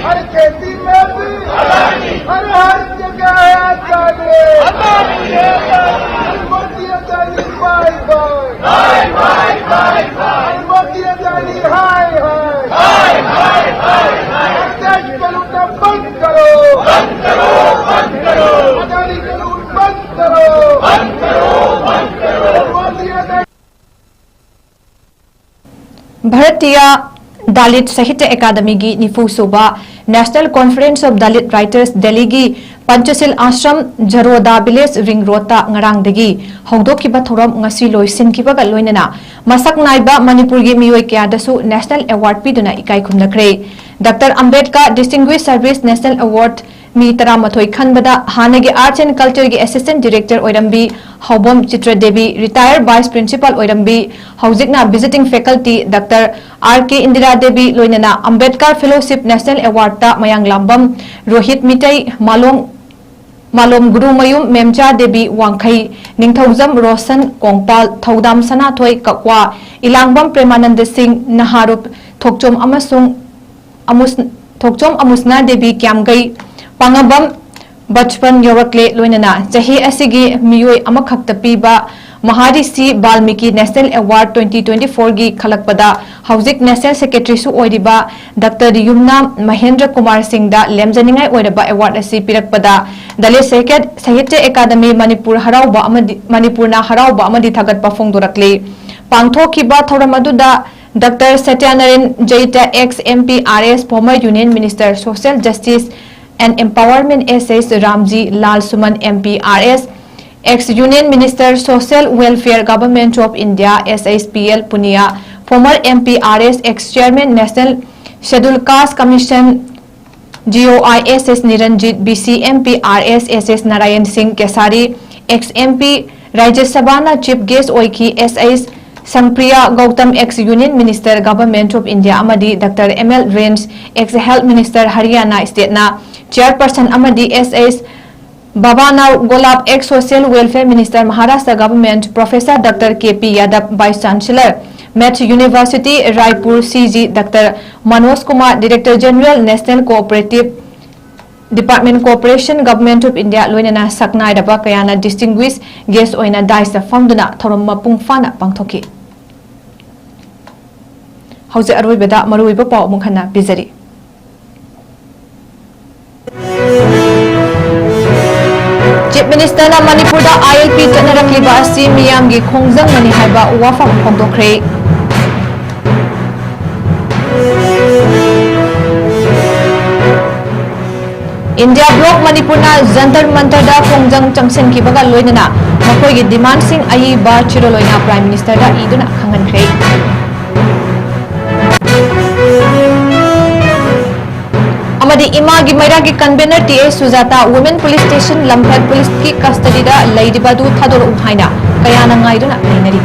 अरे खेती में भी, अरे हर जगह है अदानी। अरे मोदी अदानी bye bye। अरे मोदी अदानी हाय हाय। अरे देश को लूटना बंद करो। ꯇꯤꯌꯥ ꯗꯥꯂꯤꯠ ꯁꯥꯍꯤꯇ꯭ꯌ ꯑꯦꯀꯥꯗꯃꯤꯒꯤ ꯅꯤꯐꯨ ꯁꯨꯕ National Conference of Dalit Writers Delhiꯒꯤ ꯄꯟꯆꯁꯤꯜ ꯑꯥꯁ꯭ꯔꯝ, ꯖꯔꯣꯗꯥ ꯚꯤꯂꯦꯖ, ꯔꯤꯡ ꯔꯣꯗꯇ ꯉꯔꯥꯡꯗꯒꯤ ꯍꯧꯗꯣꯛꯈꯤꯕ ꯊꯧꯔꯝ ꯉꯁꯤ ꯂꯣꯏꯁꯤꯟꯈꯤꯕꯒ ꯂꯣꯏꯅꯅ ꯃꯁꯛ ꯅꯥꯏꯕ ꯃꯅꯤꯄꯨꯔꯒꯤ ꯃꯤꯑꯣꯏ ꯀꯌꯥꯗꯁꯨ National Award ꯄꯤꯗꯨꯅ ꯏꯀꯥꯏ ꯈꯨꯝꯅꯈ꯭ꯔꯦ꯫ Doctor Ambedkar Distinguished Service National Award ꯃꯤ ꯇꯔꯥꯃꯥꯊꯣꯏ ꯈꯟꯕꯗ ꯍꯥꯟꯅꯒꯤ Arts and Cultureꯒꯤ Assistant Director ꯑꯣꯏꯔꯝꯕꯤ ꯍꯥꯎꯕꯝ ꯆꯤꯇ꯭ꯔ Devi, Retired Vice Principal ꯑꯣꯏꯔꯝꯕꯤ, ꯍꯧꯖꯤꯛꯅ Visiting Faculty ꯗꯥꯛꯇꯔ ꯑꯥꯔ ꯀꯦ ꯏꯟꯗꯤꯔꯥ ꯗꯦꯕꯤ, ꯂꯣꯏꯅꯅ ꯑꯝꯕꯦꯗꯀꯔ Fellowship National Awardꯇ ꯃꯌꯥꯡꯂꯥꯝꯕꯝ ꯔꯣꯍꯤꯠ ꯃꯤꯇꯩ, ꯃꯥꯂꯣꯝ, ꯃꯥꯂꯣꯝ ꯒꯨꯔꯨꯃꯌꯨꯝ ꯃꯦꯝꯆꯥ ꯗꯦꯕꯤ ꯋꯥꯡꯈꯩ, ꯅꯤꯡꯊꯧꯖꯝ ꯔꯣꯁꯟ ꯀꯣꯡꯄꯥꯜ, ꯊꯧꯗꯥꯝ ꯁꯅꯥꯊꯣꯏ ꯀꯛꯋꯥ, ꯏꯂꯥꯡꯕꯝ ꯄ꯭ꯔꯦꯃꯥꯅꯟꯗ ꯁꯤꯡ, ꯅꯍꯥꯔꯨꯞ ꯊꯣꯛꯆꯣꯝ ꯑꯃꯁꯨꯡ ꯑꯃꯨꯁ-, ꯊꯣꯛꯆꯣꯝ ꯑꯃꯨꯁꯅꯥ ꯗꯦꯕꯤ ꯀ꯭ꯌꯥꯝꯒꯩ, ꯄꯥꯉꯝꯕꯝ ꯕꯆꯄꯟ ꯌꯧꯔꯛꯂꯦ, ꯂꯣꯏꯅꯅ ꯆꯍꯤ ꯑꯁꯤꯒꯤ ꯃꯤꯑꯣꯏ ꯑꯃꯈꯛꯇ ꯄꯤꯕ ꯃꯍꯥꯔꯤꯁꯤ ꯕꯥꯜꯃꯤꯀꯤ National Award twenty twenty-fourꯒꯤ ꯈꯜꯂꯛꯄꯗ ꯍꯧꯖꯤꯛ National Secretaryꯁꯨ ꯑꯣꯏꯔꯤꯕ ꯗꯥꯛꯇꯔ ꯌꯨꯝꯅꯥꯝ ꯃꯍꯦꯟꯗ꯭ꯔ ꯀꯨꯃꯥꯔ ꯁꯤꯡꯗ ꯂꯦꯝꯖꯅꯤꯡꯉꯥꯏ ꯑꯣꯏꯔꯕ award ꯑꯁꯤ ꯄꯤꯔꯛꯄꯗ ꯗꯂꯤꯠ ꯁꯥꯍꯤꯇ꯭ꯌ, ꯁꯥꯍꯤꯇ꯭ꯌ ꯑꯦꯀꯥꯗꯃꯤ ꯃꯅꯤꯄꯨꯔ ꯍꯔꯥꯎꯕ ꯑꯃꯗꯤ, ꯃꯅꯤꯄꯨꯔꯅ ꯍꯔꯥꯎꯕ ꯑꯃꯗꯤ ꯊꯥꯒꯠꯄ ꯐꯣꯡꯗꯣꯔꯛꯂꯤ꯫ ꯄꯥꯡꯊꯣꯛꯈꯤꯕ ꯊꯧꯔꯝ ꯑꯗꯨꯗ doctor ꯁꯇ꯭ꯌꯅꯥꯔꯥꯌꯟ ꯖꯩꯇ, ex M P R S, former Union Minister Social Justice and Empowerment S H Ramji, Lalsuman M P R S, ex Union Minister Social Welfare Government of India S H P L Punia, former M P R S, ex Chairman National Scheduled Caste Commission G O I S S Niranjit, B C M P R S S S Narayan Singh Kesari, ex M P Rajya Sabhana Chief Guest ꯑꯣꯏꯈꯤ꯫ S H Sangpriya Gautam, ex Union Minister Government of India ꯑꯃꯗꯤ doctor M L range, ex Health Minister Haryana Stateꯅ Chairperson ꯑꯃꯗꯤ S H Bhabana Golap, ex Social Welfare Minister Maharashtra Government, Professor doctor K P Yadav, Vice Chancellor, Math University Raipur, C G doctor Manoj Kumar, Director General National Cooperative Department, Corporation, Government of India, ꯂꯣꯏꯅꯅ ꯁꯛꯅꯥꯏꯔꯕ ꯀꯌꯥꯅ distinguished guest ꯑꯣꯏꯅ dais ꯐꯝꯗꯨꯅ ꯊꯧꯔꯝ ꯃꯄꯨꯡ ꯐꯥꯅ ꯄꯥꯡꯊꯣꯛꯈꯤ꯫ ꯍꯧꯖꯤꯛ ꯑꯔꯣꯏꯕꯗ ꯃꯔꯨꯑꯣꯏꯕ ꯄꯥꯎ ꯑꯃꯨꯛ ꯍꯟꯅ ꯄꯤꯖꯔꯤ꯫ Chief Ministerꯅ ꯃꯅꯤꯄꯨꯔꯗ I L P ꯆꯠꯅꯔꯛꯂꯤꯕ ꯑꯁꯤ ꯃꯤꯌꯥꯝꯒꯤ ꯈꯣꯡꯖꯪꯅꯅꯤ ꯍꯥꯏꯕ ꯋꯥꯐꯝ ꯐꯣꯡꯗꯣꯛꯈ꯭ꯔꯦ꯫ ꯏꯟꯗꯤꯌꯥ ꯕ꯭ꯂꯣꯛ ꯃꯅꯤꯄꯨꯔꯅ ꯖꯟꯇꯔ ꯃꯟꯇꯔꯗ ꯈꯣꯡꯖꯪ ꯆꯪꯁꯤꯟꯈꯤꯕꯒ ꯂꯣꯏꯅꯅ ꯃꯈꯣꯏꯒꯤ ꯗꯤꯃꯥꯟꯁꯤꯡ ꯑꯏꯕ ꯆꯦꯔꯣꯜ ꯑꯣꯏꯅ ꯄ꯭ꯔꯥꯏꯝ ꯃꯤꯅꯤꯁꯇꯔꯗ ꯏꯗꯨꯅ ꯈꯪꯍꯟꯈ꯭ꯔꯦ꯫ ꯑꯃꯗꯤ ꯏꯃꯥꯒꯤ ꯃꯩꯔꯥꯒꯤ convenor T A Sujata women police station Lamphel ꯄꯨꯂꯤꯁꯀꯤ ꯀꯁꯇꯗꯤꯗ ꯂꯩꯔꯤꯕ ꯑꯗꯨ ꯊꯥꯗꯣꯔꯛꯎ ꯍꯥꯏꯅ ꯀꯌꯥꯅ ꯉꯥꯏꯗꯨꯅ ꯂꯩꯅꯔꯤ꯫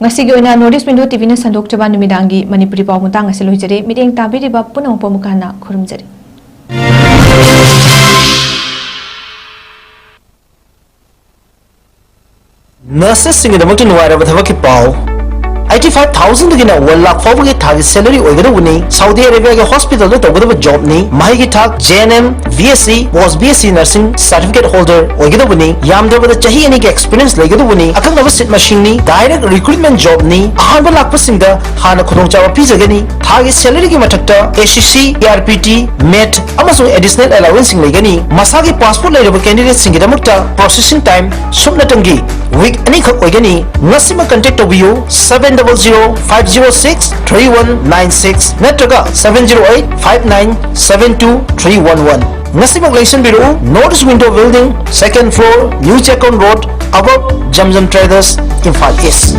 ꯉꯁꯤꯒꯤ ꯑꯣꯏꯅ ꯅꯣꯔꯠ ꯏꯁ ꯋꯤꯟꯗꯣ ꯇꯤ ꯚꯤꯅ ꯁꯟꯗꯣꯛꯆꯕ ꯅꯨꯃꯤꯗꯥꯡꯒꯤ ꯃꯅꯤꯄꯨꯔꯤ ꯄꯥꯎ ꯃꯇꯥꯡ ꯑꯁꯤ ꯂꯣꯏꯖꯔꯦ꯫ ꯃꯤꯠꯌꯦꯡ ꯇꯥꯕꯤꯔꯤꯕ ꯄꯨꯝꯅꯃꯛꯄꯨ ꯑꯃꯨꯛ ꯍꯟꯅ ꯈꯨꯔꯨꯝꯖꯔꯤ꯫ ꯅꯔꯁꯦꯁꯁꯤꯡꯒꯤꯗꯃꯛꯇ ꯅꯨꯡꯉꯥꯏꯔꯕ ꯊꯕꯛꯀꯤ ꯄꯥꯎ꯫ ꯑꯩꯠꯇꯤ ꯐꯥꯏꯚ ꯊꯥꯎꯖꯟꯗꯒꯤꯅ ꯋꯥꯟ ꯂꯥꯈ ꯐꯥꯎꯕꯒꯤ ꯊꯥꯒꯤ ꯁꯦꯂꯔꯤ ꯑꯣꯏꯒꯗꯧꯕꯅꯤ꯫ ꯁꯥꯎꯗꯤ ꯑꯔꯦꯕꯤꯌꯥꯒꯤ ꯍꯣꯁꯄꯤꯇꯥꯜꯗ ꯇꯧꯒꯗꯕ ꯖꯣꯕꯅꯤ꯫ ꯃꯍꯩꯒꯤ ꯊꯥꯛ J N M, B S C, post B S ꯁꯤ ꯅꯔꯁꯤꯡ ꯁꯥꯔꯇꯤꯐꯤꯀꯦꯠ ꯍꯣꯜꯗꯔ ꯑꯣꯏꯒꯗꯧꯕꯅꯤ꯫ ꯌꯥꯝꯗ꯭ꯔꯕꯗ ꯆꯍꯤ ꯑꯅꯤꯒꯤ ꯑꯦꯛꯁꯄꯤꯔꯤꯌꯦꯟꯁ ꯂꯩꯒꯗꯧꯕꯅꯤ꯫ ꯑꯀꯛꯅꯕ ꯁꯤꯠ ꯃꯁꯤꯡꯅꯤ꯫ Direct recruitment ꯖꯣꯕꯅꯤ꯫ ꯑꯍꯥꯟꯕ ꯂꯥꯛꯄꯁꯤꯡꯗ ꯍꯥꯟꯅ ꯈꯨꯗꯣꯡꯆꯥꯕ ꯄꯤꯖꯒꯅꯤ꯫ ꯊꯥꯒꯤ ꯁꯦꯂꯔꯤꯒꯤ ꯃꯊꯛꯇ ꯑꯦ ꯁꯤ ꯁꯤ, ꯑꯦ ꯑꯥꯔ ꯄꯤ ꯇꯤ, ꯃꯦꯠ ꯑꯃꯁꯨꯡ ꯑꯦꯗꯤꯁꯅꯦꯜ ꯑꯦꯂꯥꯋꯦꯟꯁꯁꯤꯡ ꯂꯩꯒꯅꯤ꯫ ꯃꯁꯥꯒꯤ ꯄꯥꯁꯄꯣꯔꯠ ꯂꯩꯔꯕ ꯀꯦꯟꯗꯤꯗꯦꯠꯁꯤꯡꯒꯤꯗꯃꯛꯇ ꯄ꯭ꯔꯣꯁꯦꯁꯤꯡ ꯇꯥꯏꯝ ꯁꯨꯞꯅꯇꯪꯒꯤ ꯋꯤꯛ ꯑꯅꯤꯈꯛ ꯑꯣꯏꯒꯅꯤ꯫ ꯉꯁꯤꯃꯛ ꯀꯟꯇꯦꯛ ꯇꯧꯕꯤꯌꯨ, seven double zero five zero six three one nine six ꯅꯠꯇ꯭ꯔꯒ seven zero eight five nine seven two three one one꯫ ꯉꯁꯤꯃꯛ ꯂꯦꯡꯁꯤꯟꯕꯤꯔꯛꯎ, North East Window Building, second floor, New Chekon Road, above Zamzam Traders, Imphal East꯫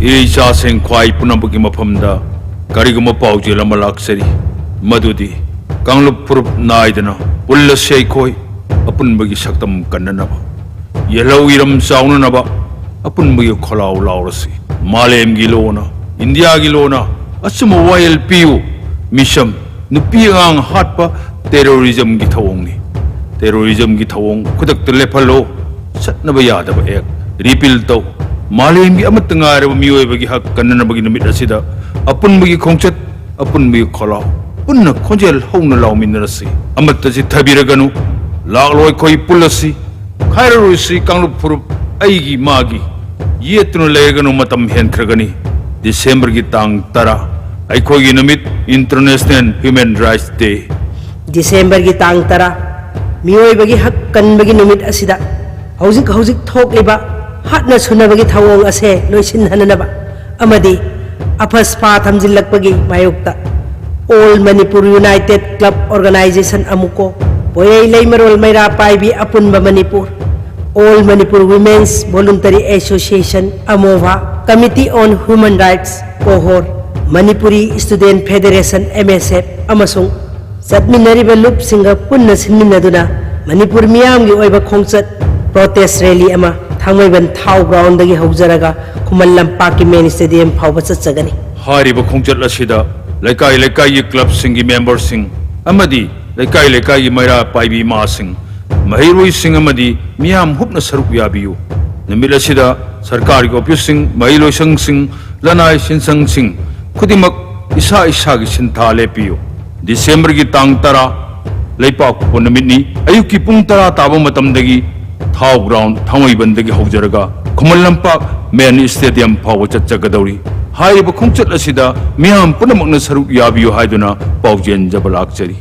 ꯏꯆꯥꯁꯤꯡ ꯈ꯭ꯋꯥꯏ ꯄꯨꯝꯅꯃꯛꯀꯤ ꯃꯐꯝꯗ ꯀꯔꯤꯒꯨꯝꯕ ꯄꯥꯎꯖꯦꯜ ꯑꯃ ꯂꯥꯛꯆꯔꯤ, ꯃꯗꯨꯗꯤ ꯀꯥꯡꯂꯨꯞ ꯐꯨꯔꯨꯞ ꯅꯥꯏꯗꯅ ꯄꯨꯜꯂꯁꯤ ꯑꯩꯈꯣꯏ, ꯑꯄꯨꯟꯕꯒꯤ ꯁꯛꯇꯝ ꯀꯟꯅꯅꯕ, ꯌꯦꯜꯍꯧ ꯏꯔꯝ ꯆꯥꯎꯅꯅꯕ ꯑꯄꯨꯟꯕꯒꯤ ꯈꯣꯜꯂꯥꯎ ꯂꯥꯎꯔꯁꯤ꯫ ꯃꯥꯂꯦꯝꯒꯤ ꯂꯣꯟꯅ, ꯏꯟꯗꯤꯌꯥꯒꯤ ꯂꯣꯟꯅ, ꯑꯆꯨꯝꯕ ꯋꯥꯌꯦꯜ ꯄꯤꯌꯨ꯫ ꯃꯤꯆꯝ, ꯅꯨꯄꯤ ꯑꯉꯥꯡ ꯍꯥꯠꯄ terrorismꯒꯤ ꯊꯧꯑꯣꯡꯅꯤ꯫ Terrorismꯒꯤ ꯊꯧꯑꯣꯡ ꯈꯨꯗꯛꯇ ꯂꯦꯞꯍꯜꯂꯣ꯫ ꯆꯠꯅꯕ ꯌꯥꯗꯕ act repeal ꯇꯧ꯫ ꯃꯥꯂꯦꯝꯒꯤ ꯑꯃꯠꯇ ꯉꯥꯏꯔꯕ ꯃꯤꯑꯣꯏꯕꯒꯤ ꯍꯛ ꯀꯟꯅꯅꯕꯒꯤ ꯅꯨꯃꯤꯠ ꯑꯁꯤꯗ ꯑꯄꯨꯟꯕꯒꯤ ꯈꯣꯡꯆꯠ, ꯑꯄꯨꯟꯕꯒꯤ ꯈꯣꯜꯂꯥꯎ, ꯄꯨꯟꯅ ꯈꯣꯟꯖꯦꯜ ꯍꯧꯅ ꯂꯥꯎꯃꯤꯟꯅꯔꯁꯤ꯫ ꯑꯃꯠꯇ ꯆꯤꯠꯊꯕꯤꯔꯒꯅꯨ꯫ ꯂꯥꯛꯂꯣ, ꯑꯩꯈꯣꯏ ꯄꯨꯜꯂꯁꯤ꯫ ꯈꯥꯏꯔꯔꯣꯏꯁꯤ ꯀꯥꯡꯂꯨꯞ ꯐꯨꯔꯨꯞ ꯑꯩꯒꯤ ꯃꯥꯒꯤ꯫ ꯌꯦꯠꯇꯨꯅ ꯂꯩꯔꯒꯅꯨ, ꯃꯇꯝ ꯍꯦꯟꯈ꯭ꯔꯒꯅꯤ꯫ Decemberꯒꯤ ꯇꯥꯡ ꯇꯔꯥ, ꯑꯩꯈꯣꯏꯒꯤ ꯅꯨꯃꯤꯠ, International Human Rights Day꯫ Decemberꯒꯤ ꯇꯥꯡ ꯇꯔꯥ, ꯃꯤꯑꯣꯏꯕꯒꯤ ꯍꯛ ꯀꯟꯕꯒꯤ ꯅꯨꯃꯤꯠ ꯑꯁꯤꯗ ꯍꯧꯖꯤꯛ ꯍꯧꯖꯤꯛ ꯊꯣꯛꯂꯤꯕ ꯍꯥꯠꯅ ꯁꯨꯅꯕꯒꯤ ꯊꯧꯑꯣꯡ ꯑꯁꯦ ꯂꯣꯏꯁꯤꯟꯍꯟꯅꯅꯕ ꯑꯃꯗꯤ ꯑꯐꯁꯄꯥ ꯊꯝꯖꯤꯜꯂꯛꯄꯒꯤ ꯃꯥꯌꯣꯛꯇ All Manipur United Club Organization, ꯑꯃꯨꯀꯣ, ꯄꯣꯏꯔꯩ ꯂꯩꯃꯔꯣꯜ ꯃꯩꯔꯥ ꯄꯥꯏꯕꯤ ꯑꯄꯨꯟꯕ Manipur, All Manipur Women's Voluntary Association, ꯑꯃꯣꯚꯥ, Committee on Human Rights, ꯀꯣꯍꯣꯔ, Manipuri Student Federation, M S F, ꯑꯃꯁꯨꯡ ꯆꯠꯃꯤꯟꯅꯔꯤꯕ ꯂꯨꯞꯁꯤꯡꯒ ꯄꯨꯟꯅ ꯁꯤꯟꯃꯤꯟꯅꯗꯨꯅ ꯃꯅꯤꯄꯨꯔ ꯃꯤꯌꯥꯝꯒꯤ ꯑꯣꯏꯕ ꯈꯣꯡꯆꯠ, protest rally ꯑꯃ ꯊꯥꯡꯃꯩꯕꯟ ꯊꯥꯎ groundꯗꯒꯤ ꯍꯧꯖꯔꯒ ꯈꯨꯃꯟ ꯂꯝꯄꯥꯛꯀꯤ main stadium ꯐꯥꯎꯕ ꯆꯠꯆꯒꯅꯤ꯫ ꯍꯥꯏꯔꯤꯕ ꯈꯣꯡꯆꯠ ꯑꯁꯤꯗ ꯂꯩꯀꯥꯏ ꯂꯩꯀꯥꯏꯒꯤ clubꯁꯤꯡꯒꯤ memberꯁꯤꯡ ꯑꯃꯗꯤ ꯂꯩꯀꯥꯏ ꯂꯩꯀꯥꯏꯒꯤ ꯃꯩꯔꯥ ꯄꯥꯏꯕꯤ ꯏꯃꯥꯁꯤꯡ, ꯃꯍꯩꯔꯣꯏꯁꯤꯡ ꯑꯃꯗꯤ ꯃꯤꯌꯥꯝ ꯍꯨꯞꯅ ꯁꯔꯨꯛ ꯌꯥꯕꯤꯌꯨ꯫ ꯅꯨꯃꯤꯠ ꯑꯁꯤꯗ ꯁꯔꯀꯥꯔꯒꯤ officeꯁꯤꯡ, ꯃꯍꯩꯂꯣꯏꯁꯪꯁꯤꯡ, ꯂꯅꯥꯏ ꯁꯤꯟꯁꯪꯁꯤꯡ ꯈꯨꯗꯤꯡꯃꯛ ꯏꯁꯥ ꯏꯁꯥꯒꯤ ꯁꯤꯟꯊꯥ ꯂꯦꯞꯄꯤꯌꯨ꯫ Decemberꯒꯤ ꯇꯥꯡ ꯇꯔꯥ, ꯂꯩꯄꯥꯛꯄꯣꯛꯄ ꯅꯨꯃꯤꯠꯅꯤ꯫ ꯑꯌꯨꯛꯀꯤ ꯄꯨꯡ ꯇꯔꯥ ꯇꯥꯕ ꯃꯇꯝꯗꯒꯤ ꯊꯥꯎ ground ꯊꯥꯡꯃꯩꯕꯟꯗꯒꯤ ꯍꯧꯖꯔꯒ Khuman Lampak main stadium ꯐꯥꯎꯕ ꯆꯠꯆꯒꯗꯧꯔꯤ꯫ ꯍꯥꯏꯔꯤꯕ ꯈꯣꯡꯆꯠ ꯑꯁꯤꯗ ꯃꯤꯌꯥꯝ ꯄꯨꯝꯅꯃꯛꯅ ꯁꯔꯨꯛ ꯌꯥꯕꯤꯌꯨ ꯍꯥꯏꯗꯨꯅ ꯄꯥꯎꯖꯦꯟꯖꯕ ꯂꯥꯛꯆꯔꯤ꯫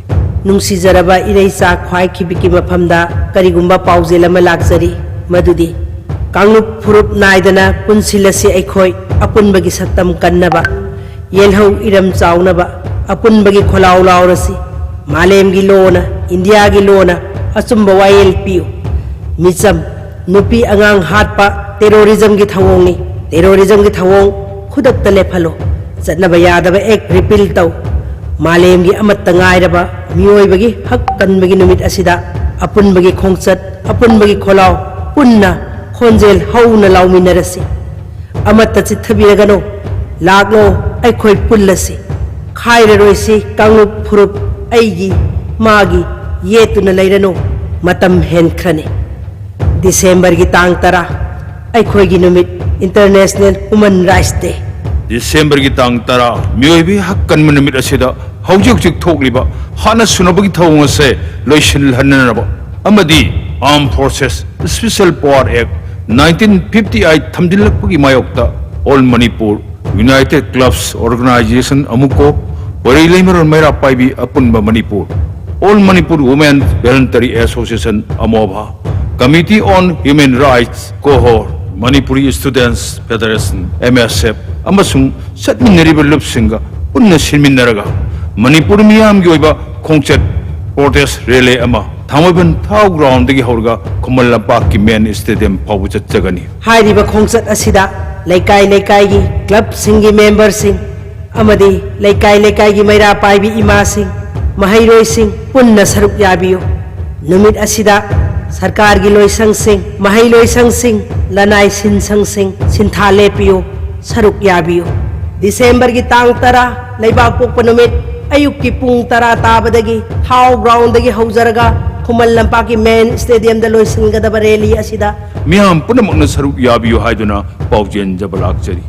ꯅꯨꯡꯁꯤꯖꯔꯕ ꯏꯔꯩꯆꯥ ꯈ꯭ꯋꯥꯏꯈꯤꯕꯤꯒꯤ ꯃꯐꯝꯗ ꯀꯔꯤꯒꯨꯝꯕ ꯄꯥꯎꯖꯦꯜ ꯑꯃ ꯂꯥꯛꯆꯔꯤ, ꯃꯗꯨꯗꯤ ꯀꯥꯡꯂꯨꯞ ꯐꯨꯔꯨꯞ ꯅꯥꯏꯗꯅ ꯄꯨꯟꯁꯤꯜꯂꯁꯤ ꯑꯩꯈꯣꯏ, ꯑꯄꯨꯟꯕꯒꯤ ꯁꯛꯇꯝ ꯀꯟꯅꯕ꯫ ꯌꯦꯜꯍꯧ ꯏꯔꯝ ꯆꯥꯎꯅꯕ ꯑꯄꯨꯟꯕꯒꯤ ꯈꯣꯜꯂꯥꯎ ꯂꯥꯎꯔꯁꯤ꯫ ꯃꯥꯂꯦꯝꯒꯤ ꯂꯣꯅ, ꯏꯟꯗꯤꯌꯥꯒꯤ ꯂꯣꯅ ꯑꯆꯨꯝꯕ ꯋꯥꯌꯦꯜ ꯄꯤꯌꯨ꯫ ꯃꯤꯆꯝ, ꯅꯨꯄꯤ ꯑꯉꯥꯡ ꯍꯥꯠꯄ terrorismꯒꯤ ꯊꯧꯑꯣꯡꯅꯤ꯫ Terrorismꯒꯤ ꯊꯧꯑꯣꯡ ꯈꯨꯗꯛꯇ ꯂꯦꯞꯍꯜꯂꯨ꯫ ꯆꯠꯅꯕ ꯌꯥꯗꯕ act repeal ꯇꯧ꯫ ꯃꯥꯂꯦꯝꯒꯤ ꯑꯃꯠꯇ ꯉꯥꯏꯔꯕ ꯃꯤꯑꯣꯏꯕꯒꯤ ꯍꯛ ꯀꯟꯕꯒꯤ ꯅꯨꯃꯤꯠ ꯑꯁꯤꯗ ꯑꯄꯨꯟꯕꯒꯤ ꯈꯣꯡꯆꯠ, ꯑꯄꯨꯟꯕꯒꯤ ꯈꯣꯜꯂꯥꯎ, ꯄꯨꯟꯅ ꯈꯣꯟꯖꯦꯜ ꯍꯧꯅ ꯂꯥꯎꯃꯤꯟꯅꯔꯁꯤ꯫ ꯑꯃꯠꯇ ꯆꯤꯠꯊꯕꯤꯔꯒꯅꯨ꯫ ꯂꯥꯛꯂꯣ, ꯑꯩꯈꯣꯏ ꯄꯨꯜꯂꯁꯤ, ꯈꯥꯏꯔꯔꯣꯏꯁꯤ ꯀꯥꯡꯂꯨꯞ ꯐꯨꯔꯨꯞ, ꯑꯩꯒꯤ ꯃꯥꯒꯤ ꯌꯦꯠꯇꯨꯅ ꯂꯩꯔꯅꯨ꯫ ꯃꯇꯝ ꯍꯦꯟꯈ꯭ꯔꯅꯤ꯫ ꯗꯤꯁꯦꯝꯕꯔꯒꯤ ꯇꯥꯡ ꯇꯔꯥ ꯑꯩꯈꯣꯏꯒꯤ ꯅꯨꯃꯤꯠ, International Human Rights Day꯫ ꯗꯤꯁꯦꯝꯕꯔꯒꯤ ꯇꯥꯡ ꯇꯔꯥ, ꯃꯤꯑꯣꯏꯕꯒꯤ ꯍꯛ ꯀꯟꯕ ꯅꯨꯃꯤꯠ ꯑꯁꯤꯗ ꯍꯧꯖꯤꯛ ꯍꯧꯖꯤꯛ ꯊꯣꯛꯂꯤꯕ ꯍꯥꯠꯅ ꯁꯨꯅꯕꯒꯤ ꯊꯧꯑꯣꯡ ꯑꯁꯦ ꯂꯣꯏꯁꯤꯜꯍꯟꯅꯅꯕ ꯑꯃꯗꯤ Armed Forces Special Power Act nineteen fifty eight ꯊꯝꯖꯤꯜꯂꯛꯄꯒꯤ ꯃꯥꯌꯣꯛꯇ All Manipur United Clubs Organization, ꯑꯃꯨꯀꯣ, ꯋꯥꯔꯤ ꯂꯩꯃꯔꯣꯟ ꯃꯩꯔꯥ ꯄꯥꯏꯕꯤ ꯑꯄꯨꯟꯕ Manipur, All Manipur Women Voluntary Association, ꯑꯃꯣꯚꯥ, Committee on Human Rights, ꯀꯣꯍꯣꯔ, Manipuri Students Federation, M S F, ꯑꯃꯁꯨꯡ ꯆꯠꯃꯤꯟꯅꯔꯤꯕ ꯂꯨꯞꯁꯤꯡꯒ ꯄꯨꯟꯅ ꯁꯤꯟꯃꯤꯟꯅꯔꯒ ꯃꯅꯤꯄꯨꯔ ꯃꯤꯌꯥꯝꯒꯤ ꯑꯣꯏꯕ ꯈꯣꯡꯆꯠ, protest rally ꯑꯃ ꯊꯥꯡꯃꯩꯕꯟ ꯊꯥꯎ ground ꯗꯒꯤ ꯍꯧꯔꯒ ꯈꯨꯃꯟ ꯂꯝꯄꯥꯛꯀꯤ main stadium ꯐꯥꯎꯕ ꯆꯠꯆꯒꯅꯤ꯫ ꯍꯥꯏꯔꯤꯕ ꯈꯣꯡꯆꯠ ꯑꯁꯤꯗ ꯂꯩꯀꯥꯏ ꯂꯩꯀꯥꯏꯒꯤ club ꯁꯤꯡꯒꯤ member ꯁꯤꯡ ꯑꯃꯗꯤ ꯂꯩꯀꯥꯏ ꯂꯩꯀꯥꯏꯒꯤ ꯃꯩꯔꯥ ꯄꯥꯏꯕꯤ ꯏꯃꯥꯁꯤꯡ, ꯃꯍꯩꯔꯣꯏꯁꯤꯡ ꯄꯨꯟꯅ ꯁꯔꯨꯛ ꯌꯥꯕꯤꯌꯨ꯫ ꯅꯨꯃꯤꯠ ꯑꯁꯤꯗ ꯁꯔꯀꯥꯔꯒꯤ ꯂꯣꯏꯁꯪꯁꯤꯡ, ꯃꯍꯩ ꯂꯣꯏꯁꯪꯁꯤꯡ, ꯂꯅꯥꯏ ꯁꯤꯟꯁꯪꯁꯤꯡ ꯁꯤꯟꯊꯥ ꯂꯦꯞꯄꯤꯌꯨ, ꯁꯔꯨꯛ ꯌꯥꯕꯤꯌꯨ꯫ ꯗꯤꯁꯦꯝꯕꯔꯒꯤ ꯇꯥꯡ ꯇꯔꯥ, ꯂꯩꯕꯥꯛ ꯄꯣꯛꯄ ꯅꯨꯃꯤꯠ, ꯑꯌꯨꯛꯀꯤ ꯄꯨꯡ ꯇꯔꯥ ꯇꯥꯕꯗꯒꯤ ꯊꯥꯎ ground ꯗꯒꯤ ꯍꯧꯖꯔꯒ ꯈꯨꯃꯟ ꯂꯝꯄꯥꯛꯀꯤ main stadium ꯗ ꯂꯣꯏꯁꯤꯟꯒꯗꯕ rally ꯑꯁꯤꯗ ꯃꯤꯌꯥꯝ ꯄꯨꯝꯅꯃꯛꯅ ꯁꯔꯨꯛ ꯌꯥꯕꯤꯌꯨ ꯍꯥꯏꯗꯨꯅ ꯄꯥꯎꯖꯦꯜꯖꯕ ꯂꯥꯛꯆꯔꯤ꯫